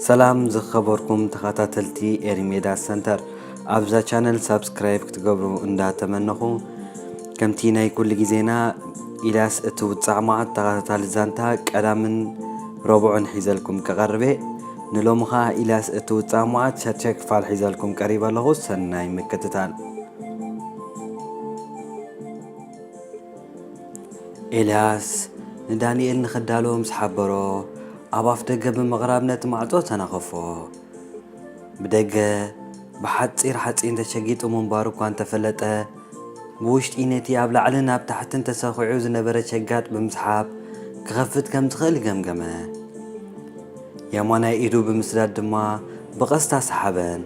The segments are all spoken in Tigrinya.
ሰላም ዝኸበርኩም ተኸታተልቲ ኤሪሜዳ ሰንተር፣ ኣብዛ ቻነል ሳብስክራይብ ክትገብሩ እንዳተመነኹ፣ ከምቲ ናይ ኩሉ ግዜና ኢልያስ እቲ ውጻዕ መዓት ተኸታታሊ ዛንታ ቀዳምን ረቡዕን ሒዘልኩም ክቐርብ እየ። ንሎሚ ኸኣ ኢልያስ እቲ ውጻዕ መዓት ሻድሻይ ክፋል ሒዘልኩም ቀሪበ ኣለኹ። ሰናይ ምክትታል። ኤልያስ ንዳንኤል ንኽዳሎ ምስ ሓበሮ፣ ኣብ ኣፍ ደገ ብምቕራብ ነቲ ማዕጾ ተናኸፎ። ብደገ ብሓጺር ሓጺን ተሸጊጡ ምንባሩ እኳ እንተፈለጠ፣ ብውሽጢ ነቲ ኣብ ላዕልን ኣብ ታሕትን ተሰኺዑ ዝነበረ ሸጋጥ ብምስሓብ ክኸፍት ከም ዝኽእል ገምገመ። የማናይ ኢዱ ብምስዳድ ድማ ብቐስታ ሰሓበን።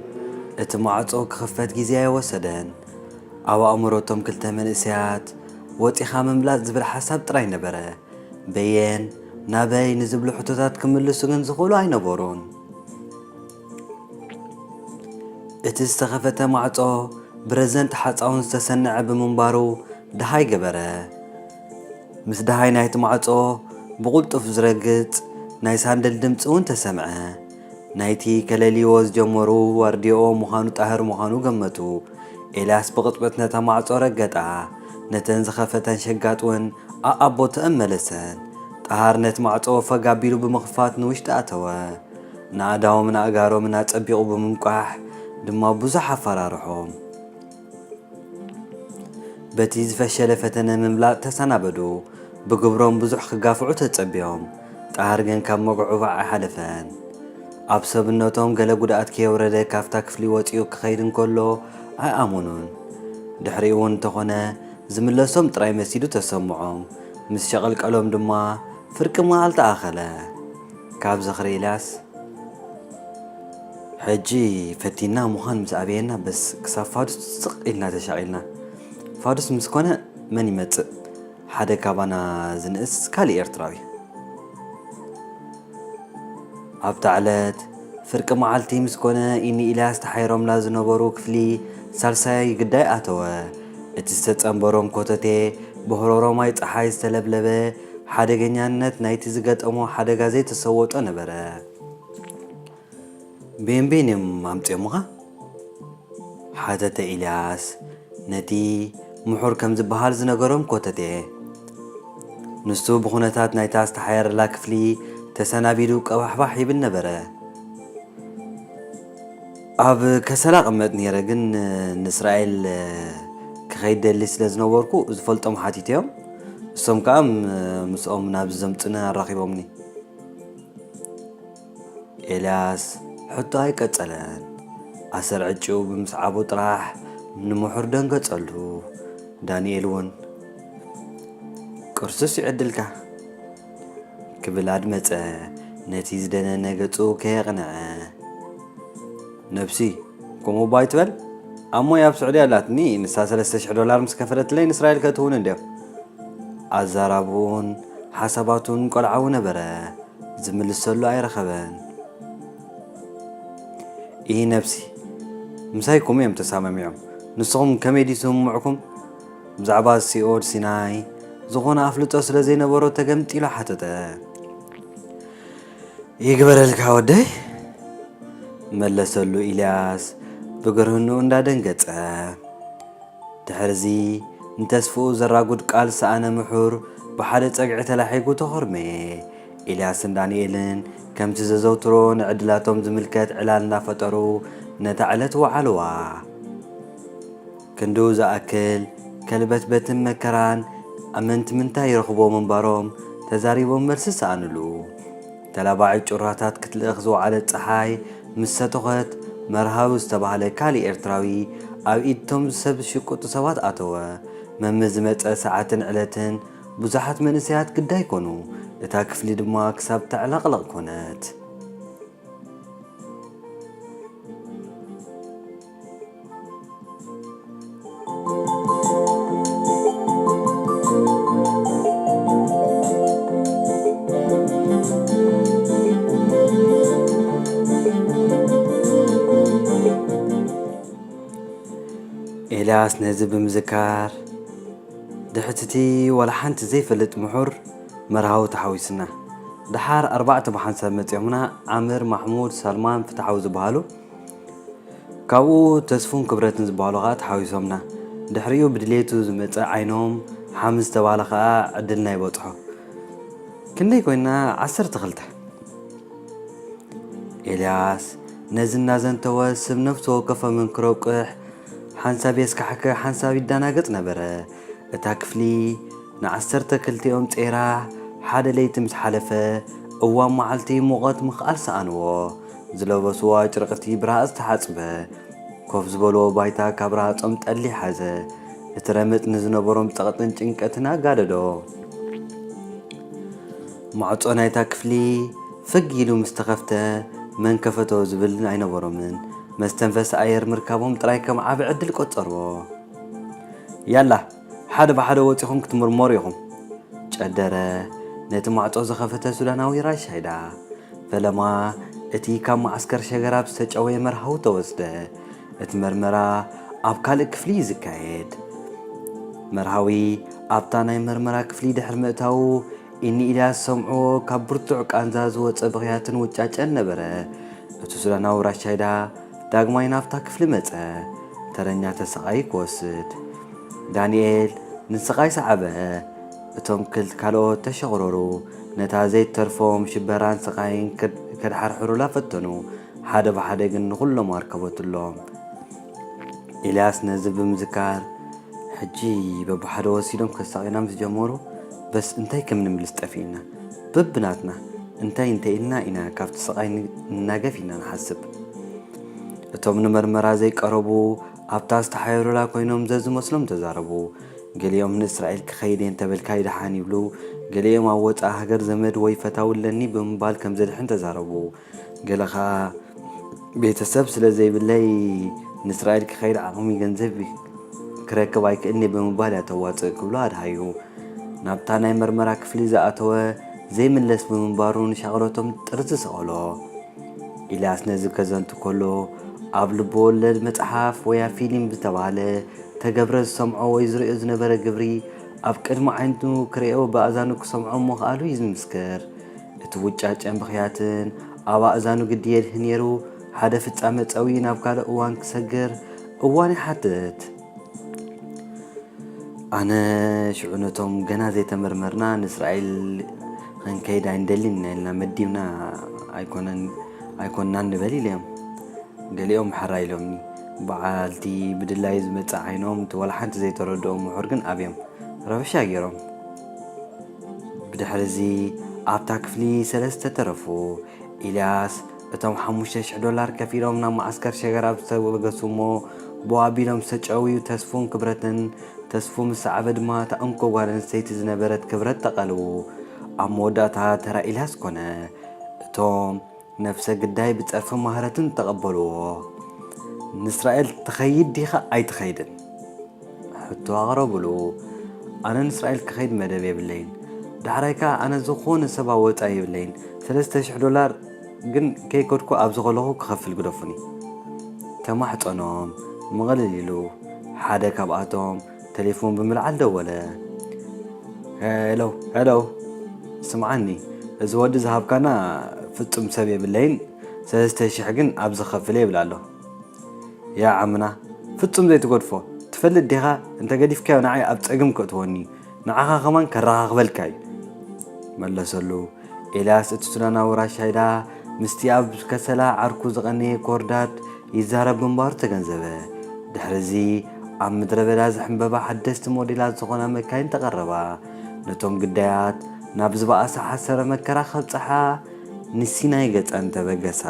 እቲ ማዕጾ ክኽፈት ግዜ ኣይወሰደን። ኣብ ኣእምሮ እቶም ክልተ መንእሰያት፣ "ወጺኻ ምምላጥ" ዝብል ሓሳብ ጥራይ ነበረ። በየን፣ ናበይ ንዝብሉ ሕቶታት ክምልሱ ግን ዝኽእሉ ኣይነበሩን። እቲ ዝተኸፈተ ማዕጾ ብረዘንቲ ሓጻውን ዝተሰነዐ ብምንባሩ፣ ደሃይ ገበረ። ምስ ደሃይ ናይቲ ማዕጾ ብቕልጡፍ ዝረግጽ ናይ ሳንደል ድምጺ እውን ተሰምዐ። ናይቲ ከለልይዎ ዝጀመሩ ዋርድያኦም ምዃኑ ጣህር ምዃኑ ገመቱ። ኤልያስ ብቕጽበት ነታ ማዕጾ ረገጣ። ነተን ዝኸፈተን ሸጋጥ እውን ኣኣቦተአን መለሰን። ጣህር ነቲ ማዕጾ ፈግ ኣቢሉ ብምኽፋት ንውሽጢ ኣተወ። ንኣእዳዎምን ኣእጋሮምን ኣጸቢቑ ብምንቋሕ ድማ ብዙሕ ኣፈራርሖም። በቲ ዝፈሸለ ፈተነ ምምላጥ ተሰናበዱ። ብግብሮም ብዙሕ ክጋፍዑ ተጸብዮም። ጣህር ግን ካብ መጉዕባዕ ኣይሓለፈን። ኣብ ሰብነቶም ገለ ጉድኣት ከየውረደ ካብታ ክፍሊ ወጺኡ ክኸይድ እንከሎ ኣይኣመኑን። ድሕሪኡ እውን እንተኾነ ዝምለሶም ጥራይ መሲሉ ተሰምዖም። ምስ ሸቐልቀሎም ድማ ፍርቂ መዓልቲ ኣኸለ። ካብ ዝኽሪ ኢልያስ፣ ሕጂ ፈቲና ምዃን ምስ ኣበየና፣ በስ ክሳብ ፋዱስ ስቕ ኢልና ተሻቒልና። ፋዱስ ምስ ኮነ መን ይመጽእ? ሓደ ካባና ዝንእስ ካልእ ኤርትራዊ። ኣብታ ዕለት ፍርቂ መዓልቲ ምስ ኮነ፣ ኢኒ ኢልያስ ተሓይሮምላ ዝነበሩ ክፍሊ ሳልሳይ ግዳይ ኣተወ። እቲ ዝተጸንበሮም ኮተቴ ብህሮሮማይ ጸሓይ ዝተለብለበ፣ ሓደገኛነት ናይቲ ዝገጠሞ ሓደጋ ዘይተሰወጦ ነበረ። "ቤንቤን እዮም ኣምጺኦምኻ?" ሓተተ ኢልያስ፣ ነቲ ምሑር ከም ዝበሃል ዝነገሮም ኮተቴ። ንሱ ብኹነታት ናይታ ዝተሓየረላ ክፍሊ ተሰናቢዱ ቀባሕባሕ ይብል ነበረ። "ኣብ ከሰላ እቕመጥ ነይረ፣ ግን ንእስራኤል ክኸይድ ደሊ ስለ ዝነበርኩ ዝፈልጦም ሓቲተዮም። እሶም ከኣ ም-፣ ምስኦም ናብዚ ዘምጹኒ ኣራኺቦምኒ።" ኤልያስ ሕቶ ኣይቀጸለን። ኣሰር ዕጭኡ ብምስዓቡ ጥራሕ ንምሑር ደንገጸሉ። ዳንኤል እውን፣ "ቅርሱስ ይዕድልካ" ክብል ኣድመጸ፣ ነቲ ዝደነነ ገጹ ከየቕንዐ። "ነብሲ፣ ከምኡ እባ ኣይትበል። ኣሞይ ኣብ ስዑዲ ኣላትኒ፣ ንሳ ሰለስተ ሽሕ ዶላር ምስ ከፈለትለይ ንእስራኤል ከእትውኒ እንድዮም።" ኣዘራርባኡን ሓሳባቱን ቆልዓዊ ነበረ። ዝምልሰሉ ኣይረኸበን። "ኢሂ ነብሲ፣ ምሳይኩም እዮም ተሳማሚዖም። ንስኹም ከመይ ድዩ ስምምዕኩም?" ብዛዕባ ሲኦል ሲናይ ዝኾነ ኣፍልጦ ስለ ዘይነበሮ ተገምጢሉ ሓተተ። "ይግበረልካ ወደይ" መለሰሉ ኢልያስ ብግርህንኡ እንዳደንገጸ። ድሕርዚ ንተስፍኡ ዘራጉድ ቃል ዝሰኣነ ምሑር ብሓደ ጸግዒ ተላሒጉ ተኾርመየ። ኤልያስን ዳንኤልን ከምቲ ዘዘውትሮ ንዕድላቶም ዝምልከት ዕላል እናፈጠሩ ነታ ዕለት ወዓልዋ። ክንድኡ ዝኣክል ከልበትበትን መከራን ኣመንቲ ምንታይ ይረኽብዎ ምንባሮም ተዛሪቦም መልሲ ሰኣንሉ። ተላባዒ ጩራታት ክትልእኽ ዝወዓለት ጸሓይ ምስ ሰተኾት፣ መርሃዊ ዝተባህለ ካልእ ኤርትራዊ ኣብ ኢድ እቶም ዝሰብ ዝሽቅጡ ሰባት ኣተወ። መምዝመጸ ሰዓትን ዕለትን ብዙሓት መንእሰያት ግዳይ ኮኑ። እታ ክፍሊ ድማ ክሳብ ተዕለቕለቕ ኮነት። ኤልያስ ነዚ ብምዝካር፣ ድሕትቲ ዋላ ሓንቲ ዘይፈልጥ ምሑር መርሃዊ ተሓዊስና። ደሓር ኣርባዕተ ብሓንሳብ መጺኦምና። ዓምር፣ ማሕሙድ፣ ሳልማን፣ ፍትሓዊ ዝበሃሉ፣ ካብኡ ተስፉን ክብረትን ዝበሃሉ ኸኣ ተሓዊሶምና። ድሕሪኡ ብድሌቱ ዝመጸ ዓይኖም ሓምዝ ዝተባህለ ኸኣ ዕድልና ይበጽሖ። ክንደይ ኮይና? ዓሰርተ ክልተ። ኤልያስ ነዚ እናዘንተወ ስም ነፍሲ ወከፎም እንክረቁሕ ሓንሳብ የስካሕክሕ ሓንሳብ ይዳናገጽ ነበረ። እታ ክፍሊ ንዓሰርተ ክልቲኦም ጼራ ሓደ ለይቲ ምስ ሓለፈ እዋን መዓልቲ ሙቐት ምኽኣል ሰኣንዎ። ዝለበስዎ ኣጭርቕቲ ብረሃጽ ተሓጽበ። ኮፍ ዝበልዎ ባይታ ካብ ረሃጾም ጠሊ ሓዘ። እቲ ረመጽ ንዝነበሮም ጸቕጥን ጭንቀትን ኣጋደዶ። ማዕጾ ናይታ ክፍሊ ፍግ ኢሉ ምስ ተኸፍተ መን ከፈቶ ዝብል ኣይነበሮምን። መስተንፈሲ ኣየር ምርካቦም ጥራይ ከም ዓቢ ዕድል ቆጸርዎ። ያላ፣ ሓደ ብሓደ ወጺኹም ክትምርመሩ ኢኹም። ጨደረ ነቲ ማዕጾ ዝኸፈተ ሱዳናዊ ራሻይዳ። ፈለማ እቲ ካብ መዓስከር ሸገራብ ዝተጨወየ መርሃዊ ተወስደ። እቲ መርመራ ኣብ ካልእ ክፍሊ እዩ ዝካየድ። መርሃዊ ኣብታ ናይ መርመራ ክፍሊ ድሕሪ ምእታዉ፣ ኢኒ ኢልያስ ዝሰምዕዎ ካብ ብርቱዕ ቃንዛ ዝወጸ ብኽያትን ውጫጨን ነበረ። እቲ ሱዳናዊ ራሻይዳ ዳግማይ ናብታ ክፍሊ መጸ፣ ተረኛ ተሰቓይ ክወስድ። ዳንኤል ንስቓይ ሰዓበ። እቶም ክል-፣ ካልኦት ተሸቑረሩ። ነታ ዘይትተርፎም ሽበራን ስቓይን ከድ-፣ ከድሓርሕሩላ ፈተኑ። ሓደ ብሓደ ግን ንኹሎም ኣርከበትሎም። ኤልያስ ነዚ ብምዝካር፣ "ሕጂ በብሓደ ወሲዶም ከሳቕዩና ምስ ጀመሩ፣ በስ እንታይ ከም ንምልስ ጠፊእና። በብናትና እንታይ እንታይ ኢልና ኢና ካብቲ ስቓይ ን-፣ ንናገፍ ኢልና ንሓስብ?" እቶም ንመርመራ ዘይቀረቡ ኣብታ ዝተሓየሩላ ኮይኖም ዘዝመስሎም ተዛረቡ። ገሊኦም "ንእስራኤል ክኸይድ እየ እንተበልካ ይደሓን" ይብሉ፣ ገሊኦም "ኣብ ወጻኢ ሃገር ዘመድ ወይ ፈታዊ ኣለኒ" ብምባል ከም ዘድሕን ተዛረቡ። ገለ ኸኣ "ቤተሰብ ስለ ዘይብለይ ንእስራኤል ክኸይድ ዓቕሚ ገንዘብ ክረክብ ኣይክእልን እየ" ብምባል እያ ተዋጽእ ክብሉ ኣድሃዩ። ናብታ ናይ መርመራ ክፍሊ ዝኣተወ ዘይምለስ ብምንባሩ ንሻቕሎቶም ጥርዚ ሰቐሎ። ኢልያስ ነዚ ከዘንቱ ከሎ፣ ኣብ ልቢ ወለድ መጽሓፍ ወይ ኣብ ፊልም ዝተባህለ ተገብረ ዝሰምዖ ወይ ዝርእዮ ዝነበረ ግብሪ ኣብ ቅድሚ ዓይኑ ክርእዮ ብኣእዛኑ ክሰምዖ ምኽኣሉ እዩ ዝምስክር። እቲ ውጫጨን ብኽያትን ኣብ ኣእዛኑ ግዲ የድሂ ነይሩ። ሓደ ፍጻመ ጸውዩ ናብ ካልእ እዋን ክሰግር እዋን ይሓትት። ኣነ ሽዑ ነቶም ገና ዘይተመርመርና ንእስራኤል ክንከይድ ኣይንደልን ኢና ኢልና መዲብና ኣይኮነን፣ ኣይኮንናን ንበል ኢለ እዮም። ገሊኦም ሕራይ ኢሎምኒ። በዓልቲ ብድላዩ ዝመጽእ ዓይኖም እቲ ዋላ ሓንቲ ዘይተረድኦም ምሁር ግን ኣብዮም ረበሻ ገይሮም። ብድሕሪ እዚ ኣብታ ክፍሊ ሰለስተ ተረፉ። ኢልያስ እቶም ሓሙሽተ ሽሕ ዶላር ከፊሎም ናብ መዓስከር ሸገራብ ዝተበገሱ እሞ ብኡ ኣቢሎም ዝተጨውዩ ተስፉን ክብረትን፣ ተስፉ ምስ ሰዓበ ድማ እታ እንኮ ጓል ኣንስተይቲ ዝነበረት ክብረት ተቐልዉ። ኣብ መወዳእታ ተራ ኢልያስ ኮነ። እቶም ነፍሰ ግዳይ ብጸርፊ ማህረትን ተቐበልዎ። "ንእስራኤል ትኸይድ ዲኻ ኣይትኸይድን?" ሕቶ ኣቕረብሉ። "ኣነ ንእስራኤል ክኸይድ መደብ የብለይን። ዳሕራይ ከኣ ኣነ ዝኾነ ሰብ ኣብ ወጻኢ የብለይን። ሰለስተ ሽሕ ዶላር ግን ከይከድኩ ኣብዚ ከለኹ ክኸፍል ግደፉኒ።" ተማሕጸኖም ምቕልል ኢሉ። ሓደ ካብኣቶም ቴሌፎን ብምልዓል ደወለ። "ሄሎ፣ ሄሎ፣ ስምዓኒ፣ እዚ ወዲ ዝሃብካና ፍጹም ሰብ የብለይን፣ ሰለስተ ሽሕ ግን ኣብዚ ክኸፍል እየ ይብል ኣሎ። ያ ዓምና፣ ፍጹም ዘይትገድፎ፣ ትፈልጥ ዲኻ? እንተ ገዲፍካዮ ንዓይ ኣብ ጸገም ከእትወኒ፣ ንዓኻ ከማን ከረኻኽበልካ እዩ።" መለሰሉ። ኤልያስ እቲ ሱዳናዊ ራሻይዳ ምስቲ ኣብ ከሰላ ዓርኩ ዝቐነየ ኮርዳድ ይዛረብ ምንባሩ ተገንዘበ። ድሕሪ እዚ ኣብ ምድረ በዳ ዝሕምበባ ሓደስቲ ሞዴላት ዝኾና መካይን ተቐረባ። ነቶም ግዳያት ናብ ዝበኣሰ ሓሰረ መከራ ከብጽሓ ንሲናይ ገጸን ተበገሳ።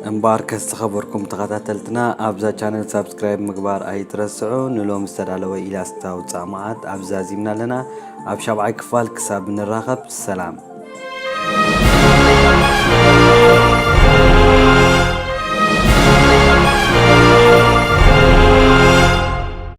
እምበኣርከስ ዝኸበርኩም ተኸታተልትና፣ ኣብዛ ቻነል ሳብስክራይብ ምግባር ኣይትረስዑ። ንሎሚ ዝተዳለወ ኢላስታዊ ጻማዓት ኣብዚ ዛዚምና ኣለና። ኣብ ሻብዓይ ክፋል ክሳብ ንራኸብ፣ ሰላም።